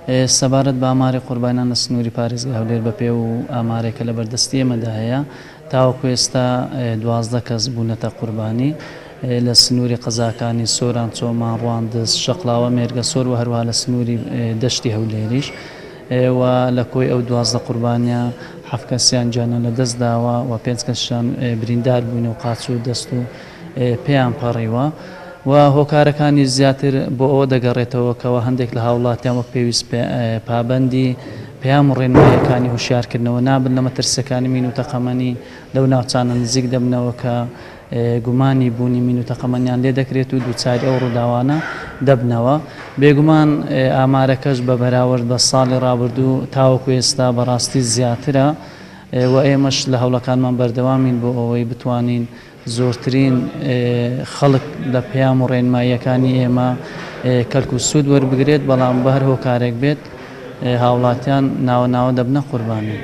سەبارەت بە ئاماری قوربانیان لە سنووری پارێزگای هەولێر بەپێ و ئامارێک کە لە بەردەستی ئێمەدا هەیە تاوەکو ئێستا 12 کەس بوونەتە قوربانی لە سنووری قەزاکانی سۆران، چۆمان، ڕواندز، شەقڵاوە، مێرگەسۆر و هەروەها لە سنووری دەشتی هەولێریش و لە کۆی ئەو 12 قوربانیە حەفت کەسیان گیانیان لەدەست داوە و پێنج کەسیان بریندار بوون و قاچ و دەست و پێیان پەڕیوە و هۆکارەکانی زیاتر بۆ ئەوە دەگەڕێتەوە کەوا هەندێک لە هاوڵاتیان وەک پێویست پابەندی پەیام و ڕێنماییەکانی هۆشیارکردنەوە نابن لە مەترسیەکانی مین و تەقەمەنی لەو ناوچانە نزیک دەبنەوە کە گومانی بوونی مین و تەقەمەنیان لێ دەکرێت و دووچاری ئەو ڕووداوانە دەبنەوە. بێگومان ئامارەکەش بە بەراورد بە ساڵی ڕابردوو تاوەکو ئێستا بەڕاستی زیاترە و ئێمەش لە هەوڵەکانمان بەردەوامین بۆ ئەوەی بتوانین زۆرترین خەڵک لە پەیام و ڕێنماییەکانی ئێمە کەلک و سوود وەربگرێت، بەڵام بە هەر هۆکارێک بێت هاوڵاتیان ناوە ناوە دەبنە قوربانی.